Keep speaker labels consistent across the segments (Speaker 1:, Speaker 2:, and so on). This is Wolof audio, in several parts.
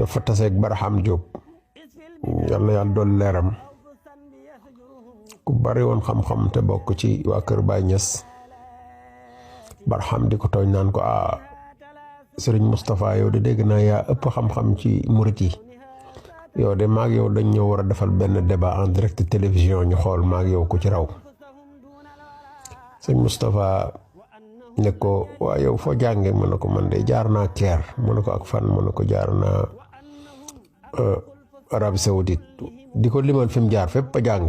Speaker 1: dafa taseeg Barham Diop yàlla yàlla dool leeram ku bari woon xam-xam te bokk ci waa kër Baay Ñas. Barham di ko tooñ naan ko Sëriñ Moustapha yow de dégg naa yaa ëpp xam-xam ci murit yi yow de maag yow dañ ñëw war a defal benn débat en direct télévision ñu xool maag yow ku ci raw. Sëriñ Moustapha ne ko waa yow foo jànge mu ne ko man de jaar naa Caire mu ne ko ak fan mu ne ko jaar naa Arabie Saoudite di ko limal fi mu jaar fépp a jàng.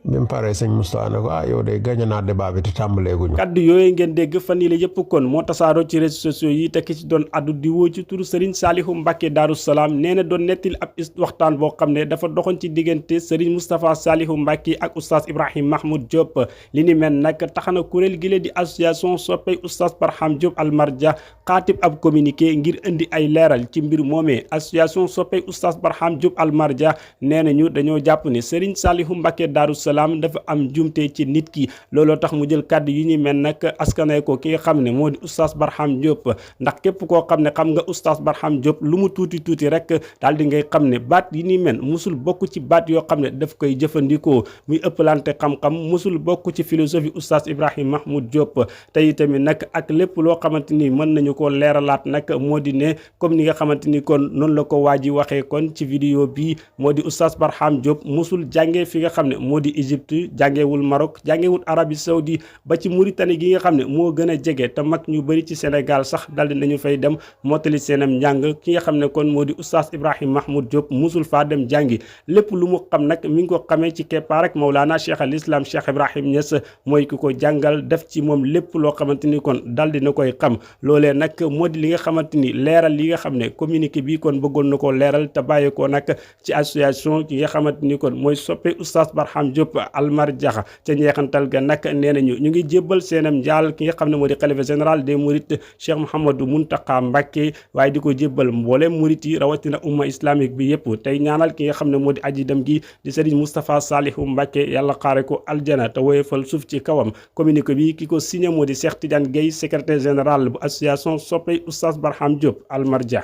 Speaker 1: bi mu paree sëñ Moustapha ne ko yow de gañe naa débat bi te tàmbaleeguñu.
Speaker 2: kaddu yooyu ngeen dégg fan yii la yëpp kon moo tasaaroo ci réseaux sociaux yi te ki ci doon addu di woo ci turu Serigne Saliou Mbacké Darou Salaam nee na doon nettali ab waxtaan boo xam ne dafa doxoon ci diggante Serigne Moustapha Saliou Mbacké ak oustaz Ibrahim Mahmoud Diop. li ni mel nag tax na kuréel gi la di association soppey oustaz Barham Diop Almarja xaatib ab communiqué ngir indi ay leeral ci mbir moomee. association soppey oustaz Barham Diop Almarja nee nañu dañoo jàpp ne Serigne Saliou Mbacké Darou Salaam dafa am jumte ci nit ki looloo tax mu jël kàddu yi ñu mel nag askanay ko ki nga xam ne moo di oustaz Barham Diop. ndax képp koo xam ne xam nga oustaz Barham Diop lu mu tuuti rek daal di ngay xam ne baat yi ni mel musul bokk ci baat yoo xam ne daf koy jëfandikoo muy ëppalante xam-xam musul bokk ci philosophie oustaz Ibrahim Mahmoud Diop. te itamit nag ak lépp loo xamante ni mën nañu ko leeralaat nag moo di ne comme ni nga xamante ni kon noonu la ko waa ji waxee kon ci vidéo bi moo di oustaz Barham Diop musul jàngee fi nga xam ne moo di Égypte jàngewul Maroc jàngewul Arabie Saoudi ba ci Mauritanie gi nga xam ne moo gën a jege te mag ñu bëri ci Sénégal sax daldi nañu fay dem mottali seenam njàng ki nga xam ne kon moo di oustaz Ibrahim Mahmoud Diop musul faa dem jàngi. lépp lu mu xam nag mi ngi ko xamee ci keppaar rek Mawlana Cheikh al Islam Cheikh Ibrahim Niass mooy ki ko jàngal def ci moom lépp loo xamante ni kon daldi na koy xam. loolee nag moo di li nga xamante ni leeral li nga xam ne communiqué bi kon bëggoon na koo leeral te bàyyi ko nag ci association ki nga xamante ni kon mooy soppe oustaz Barham Diop Almarja ca njeexantal ga nag nee nañu ñu ngi jébbal seenam njaal ki nga xam ne moo di xalifa général des mourides Cheikh Mouhamadou Mountakha Mbacké waaye di ko jébbal mboolem murit yi rawatina umma islamique bi yëpp tey ñaanal ki nga xam ne moo di aji dem gi di Serigne Moustapha Saliou Mbacké yàlla xaare ko aljana te woyofal suuf ci kawam. communiqué bi ki ko signé moo di Cheikh Tidiane Gueye secrétaire général bu association soppey oustaz Barham Diop Almarja.